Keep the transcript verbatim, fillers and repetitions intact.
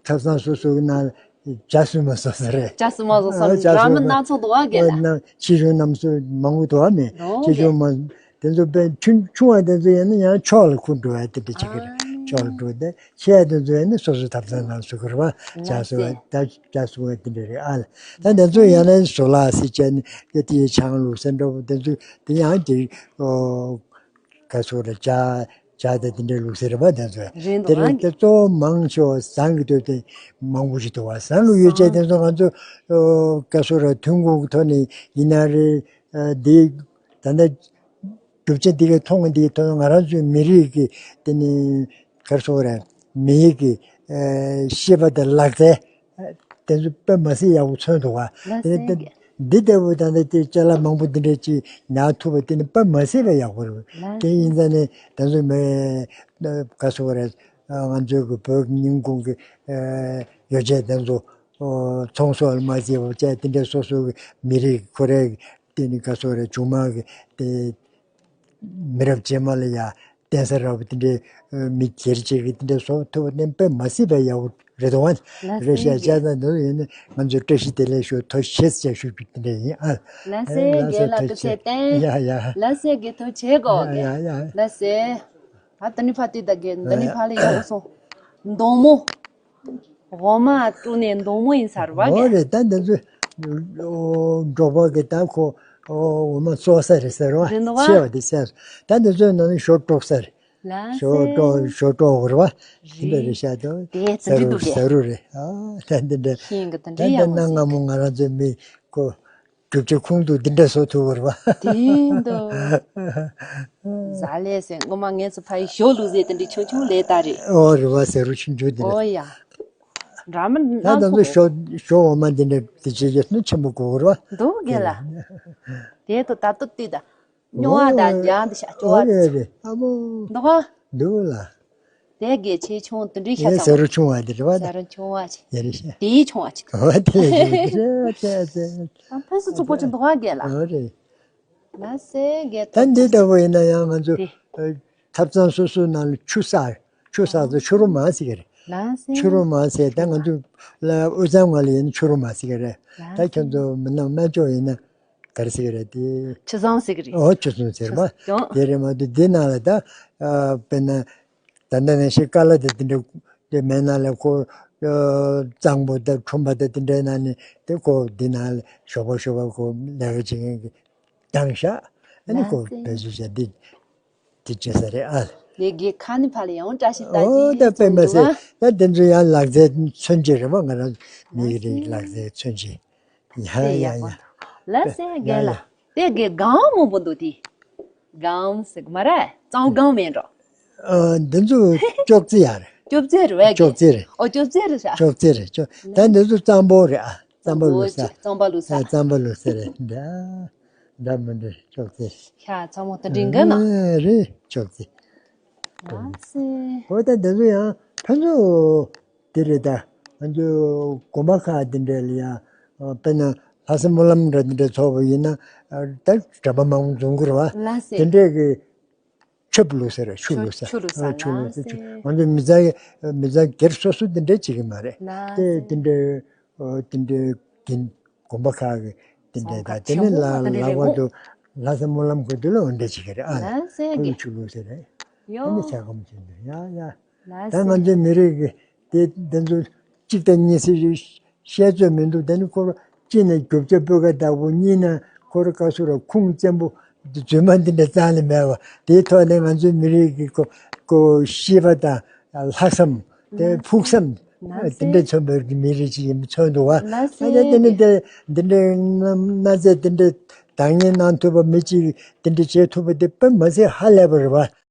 ཐབ་ཚང་སོ་སོའི་ནང་ཇ་བསྲུབས་མ་བཟོ་ས་རེད། ཇ་བསྲུབས་མ་བཟོ་ས། ཨ་ཇ་འདྲ་མིན་བསྲུབས་མ་སྣ་ཚོགས་འདུག་ཨ། རྒན་ལགས། ཨ་ན་ཕྱི་ཤུན་རྣམས་སུ་མང་པོ་འདུག་ཨ་མེད། འོ་ཕྱི་ཤུན་མ་དེ་ཚོ་དཔེ་ཆུང་ཆུང་བ་དེ་ཚོ་ཡིན་ན་ཡང་ཕྱོགས་ལ་ཁུར་འགྲོ་བ་དེ་འདྲ་བྱེད་ཀྱི་རེད། ཨ་ནི་ཕྱོགས་ལ་འགྲོ་དེ་ཆེ་བ་དེ་ཚོ་ཡིན་ན་སོ་སོའི་ཐབ་ཚང་ནང་བཟོ་གི་རེད་བ། ཇ་བཟོ་བ་ད་ཇ་བཟོ་བ་དེ་འདྲ་རེད་ཨ། ད་དེ་ཚོ་ཡང་ན་བཟོ་ལག་ཟེར་བྱས་ནས་དེ་དེའི་ཆང་བླུགས་ཟེར་འདྲ་པོ་དེ་ཚོ་དེ་ཡང་དེ་ཨོ། ག་ཚོད་རེད། ཇ་ཇ་དང་དེ་འདྲའི་ལུགས་སྲོལ་རེད་པ། དེ་ཚོ་རེད་འདུག་དེ་རིང་ཨང་དེ་གི་གཙོ་བོ་མང་ཆེ་བ་ཟངས་ཀྱི་སྟོད་དེ་མང་པོ་ཞིག་འདུག་བ། ཟངས་ལུགས་ཡོད་ཅེས་དེ་ཚོ་ང་ཚོ་ཨོ་ག་ཚོད་རེད། ཐོན་ཁུངས་ཀྱི་ཐོག་ནས་ཡིན་ན་རེད། ཨ་འདི་ད་ལྟ་གྲུབ་ཆ་འདི་གའི་ཐོག་འདི་གའི་ཐོག་ང་རང་ཚོའི་མི་རིགས་ཀྱི་དེ་ནི་ག་ཚོད་རེད། མི་ཡིག་གི་ཨ་ཤེས་པ་དང་ལག་རྩལ། དེ་ཚོ་དཔེ་མ་སྲིད་ཡག་པོ་མཚོན་འདུག་བ། ལགས་དེ་སེ་ནི་རྒན། འདི་ལྟ་བུ་ད་ལྟ་དེ་ཅ་ལག་མང་པོ་འདི་འདྲ་ཅིག་ཉར་ཐུབ་པ་དེ་ནི་དཔེ་མ་སྲིད་པའི་ཡག་པོ་རེད། ལགས་དེ་ཡིན་ཙང་ནི་དེ་ཚོ་མི་ག་ཚོད་རེད། ང་ཚོའི་གི་བོད་ཀྱི་རྙིང་ཁུངས་ཀྱི་ཡོ་བྱད་དེ་ཚོ་ཚོང་ཟོག་ལ་མ་བརྩིས་པ་བཅས་དེ་འདྲ་སོ་སོ་གི་མི་རིགས་ཁོ་རའི་དེ་ནི་ག་ཚོད་རེད། མཇུག་མ་གི་དེ། མི་རབས་རྗེས་མ་ལ་ཡང་བརྟེན་ས་ར་བ་དེ་འདྲའི་མི་སྒེར་གཅིག་གིས་དེ་འདྲའི་བཟོ་ཐུབ་པ་ནི་དཔེ་མ་སྲིད་པའི་ཡག་པོ་རེད་འདུག་བ། ལགས་རེད་ཤག་སེ་བྱས་ཙང་འདི་ཡིན་ན་ང་ཚོས་བཀྲ་ཤིས་བདེ་ལེགས་ཞུ། ཐུགས་རྗེ་ཆེ་ཞུ་རྒྱུ་དེ་འདྲ་ཡིན་ཨ། ལགས་སེ། ཨེ་ལགས་རྒན་ལགས་ཐུགས་ཐུགས་རྗེ་ཆེ་བསྟན། ཡ་ཡ། ལགས་སེ་རྒན་ཐུགས་རྗེ་གོ་ཡ་རྒན། ཡ་ཡ། ལགས་སེ། ད་ད་ནི་ཕ་ཏི་ད་རྒན་ད་ནི་ཕ་ལ་ཡག་པོ་སོང་། མདོང་མོ། འོ་མ་བཀྲུས་ནས་མདོང་མོ་ཡིན་ས་རེད་བ། འོ་རེད། ད་འདི་ཚོ་འབྲོག་པ་གི་ད་ཁོ་འོ་མ་བཙོ་ས་རེད་ཟེར་བ། རེད་འདུག་བ། ཆེ་བ་དེ་ཟེར། ད་འདི་ཚོའི་ནང་ནས་ཞོ་དཀྲོག་ས་རེད། ལགས་ཞོ་སེ། དཀྲོག་ཞོ་དཀྲོག་རེད་བ། དེ་འདྲ་རེད་ཤག་ད་དེ་ཟ་དེ་འདྲ་རུ་འདུག་རེད། ཟ་རུ་རེད། ཨ་ད་འདི་འདྲ། ཤིང་གི་དེ་ད་འདྲ་ཡག་ད་གནའ་པོ་སྔ་ཟིག་མོ་ང་རང་ཚོའི་མི་ཁོ། རྒྱུ་ཆ་ཁུངས་འདུག་འདི་འདྲ་བཟོ་ཐུབ་པ་རེད་བ། དེ་འདུག་ཟ་ལས་ཟེར་ངོ་མ་ངས་ཚོ་ཕ་ཡི་ཞོ་ལུག་ཟེར་དེ་འདྲའི་ཆུང་ཆུང་ལས་ད་རེད། ཨོ་རེད་བ། ཟ་རུ་ཆུང་ཆུང་འདི་འདྲ། ཨོ་ཡ། འདྲ་མི་ད་སྣ་ད་ཚོ་ཚོགས་ཞོ་ཞོ་འོ་མ་འདི་འདྲ་འདི་བྱེད་རྒྱུ་ནི་ཆེན་པོ་དགོས་རེད་བ། འདུག་རྒན་ལགས། དེ་ད་ལྟ་ད་ལྟོ་བལྟས་ད། རྙོག་པ་དང་ཨོ་རྒྱང་དུ་བཞག་ཅོག་ཨོ་རེད་རེད། ཨ་མོ། འདུག་ག་འདུག་ལ། དེ་གའི་ཆེ་ཆུང་དེ་འདྲའི་ཤ་ངས་ཚ་ཟ་རུ་ཆུང་བ་དེ་རེད་བ། ཟ་རུ་ཆུང་བ་ཆེ། ཡ་རེད་ཤག་དེའི་ཆུང་བ་ཆེ། ཨོ་དེ་ལས་ཆུང་རེད་ཆེ་ཆེ། ཨ་ཕན་སུ་ཚུགས་པོ་ཆེ་འདུག་ག་རྒན་ལགས། ཨོ་རེད། ལགས་སེ་རྒན། ད་འདི་ལྟ་བུ་ཡིན་ན་ཡང་ང་ཚོ་དེ་ཨ་ཐབ་ཚང་སོ་སོའི་ནང་ལ་ཆུ་བསགས། ཆུ་བསགས་ཚོ་ཆུ་རུ་མ་ཟེར་གི་རེད། ལགས་སེ། ཆུ་རུ་མ་ཟེར། ད་ང་ཚོ་ལ་དབུས་གཙང་ང་ལ་ཡིན་ན་ཆུ་རུ་མ་ཟེར་གི་རེད། ད་ལགས་ཁྱོད་ཚོ་མི་ནག་རྨ་ལྕོག་ཡིན་ན། ག་རེ་ཟེར་གི་རེད་དེ། ཆུ་བཟང་ཟེར་གི་རེད། ཨོ་ཆུ་བཟང་ཟེར་བ། ཆུ་བཟང་། དེ་རེད་མ་གཏོགས་འདི་ནང་ལ་ད་ཨ་དཔེར་ན་ད་ལྟ་ནང་བཞིན་ཀ་ལ་དེ་དེ་འདྲ་དེ་མེད་ན་ལ་ཁོ་ཨ་གཙང་པོ་དང་ཁྲོན་པ་དང་དེ་འདྲའི་ནང་ནས་དེ་ཁོ་འདི་ནང་ལ་ཞོགས་པ་ཞོགས་པ་ཁོ་ལས་ཀ་བྱེད་མཁན་གྱི་བཏང་ཤག་ཨ་ནི་ཁོ་ལགས་སེ། བེད་སྤྱོད་བྱས་འདི་འདི་བྱེད་ས་རེད་ཨ། ལས་ཀའི་ཁ་ནི་ཕ་ལ་ཡང་བཀྲ་ཤིས་རྟགས་ཨོ་ཅན་ད་དཔེ་མ་ཚོགས་ཟེར་འདུག་ད་དེ་ཚོ་ཡང་ལག་རྩལ་མཚོན་བྱེད་རེད་བ། ང་རང་མི་ལགས་རིགས་ལག་རྩལ་མཚོན་བྱེད། ཡ་དེ་ཡ་ཡག་པོ་ཡ། འདུག་ལགས་སེ་རྒན་ལགས། དེ་གའི་སྒང་མང་པོ་འདུག་དེ། སྒང་ཟེར་གི་མ་རེད། གཙང་སྒང་མིན་འགྲོ། ཨ་འདི་ཚོ་ཅོག་ཙེ་ཡ་རེད། ཅོག་ཙེ་རེད་བས་ཀྱི། ཅོག་ཙེ་རེད། ཨོ་ཅོག་ཙེ་རེད་ཤག་ཅོག་ཙེ་རེད་ཅོག་ད་འདི་ཚོ་གཙང་པོ་རེད་ཨ། གཙང་པོ་ལུག་ས། གཙང་པོ་ལུག་ས། ཨ་གཙང་པོ་ལུག་ས་རེད་འདྲ། འདྲ་མི་འདྲ་ཅོག་ཙེ། ཤ་ཚ་མོ་དང་འདྲེན་གི་ན། ཨ་རེད་ཅོག་ཙེ། ལགས་སེ། ཨོ་ད་འདི་ཚོ་ཡང་ཕན་ཚུན། དེ་རེད་ད། ང་ཚོའི་དགོན་པ་ཁག་འདི་འདྲ་ལ་ཡང་དཔེར་ན་ལྷ་ས་སྨོན་ལམ་འདྲ་འདི་འདྲ་ཚོགས་པ་ཡིན་ན་ད་གྲྭ་པ་མང་པོ་འཛོམས་ཀྱི་རེད་བ། ལགས་སེ། དེ་འདྲས་ཀྱི་ཆབ་བླུགས་ཟེར་ཆུ་བླུགས་ཟེར། ཆུ་བླུགས་ཟེར། ཆུ་བླུགས་ཟེར། ལགས་སེ། ང་ཚོ་མི་ཚང་མི་ཚང་སྒེར་སོ་སོ་འདི་འདྲས་བྱེད་ཀྱི་མ་རེད། ལགས་དེ་སེ། འདི་འདྲས་འདི་འདྲས་དགོན་པ་ཁག་གི་འདི་འདྲས་ད་དེ་ནི་ལ་ལ་བ་དུ་ལྷ་ས་སྨོན་ལམ་ཁུལ་དུ་ལ་འོ་འདྲས་བྱེད་ཀྱི་རེད་ཨ། ལགས་སེ། ཁོ་ཆུ་བླུགས་ཟེར་རེད། ཡོ། ཨ་ནི་ཆ་གམ་ཆེན་པོ་ཡ་ཡ། ལགས་ད་ང་ཚོའི་མི་རིགས་ཀྱི་དེ་འདི་ཚོ་གཅིག་དང་གཉིས་སུ་བཤད་ཚོད་མི་འདུག་དེ་ནི་ཁོ་རང་གཅིག་ནས་རྒྱུ་ཆ་སྤུས་ཀ་དག་པོ། གཉིས་ནས་ཁོ་རང་བཀའ་ཟུར་ཁུངས་བཙན་པོ་རྫུན་མ་འདི་འདྲ་རྩ་ནས་མེད་པ། དེའི་ཐོག་ནས་ང་ཚོའི་མི་རིགས་ཀྱི་ཁོ་ཁོ་ཤེས་པ་དང་ལྷག་བསམ་དེ་ཕུགས་བསམ་དེ་འདྲ་མཚོན་པའི་མི་རིགས་ཅིག་ཡིན་པ་མཚོན་འདུག་བ། ལགས་སེ། ད་དེ་ནི་དེ་འདི་འདྲའི་གནའ་རྫས་འདི་འདྲ་བདག་གཉེར་གནང་ཐུབ་པ་མི་གཅིག་འདི་འདྲ་བྱེད་ཐུབ་པ་དེ་དཔེ་མ་སྲིད་ཧ་ལས་པ་རེད་བ།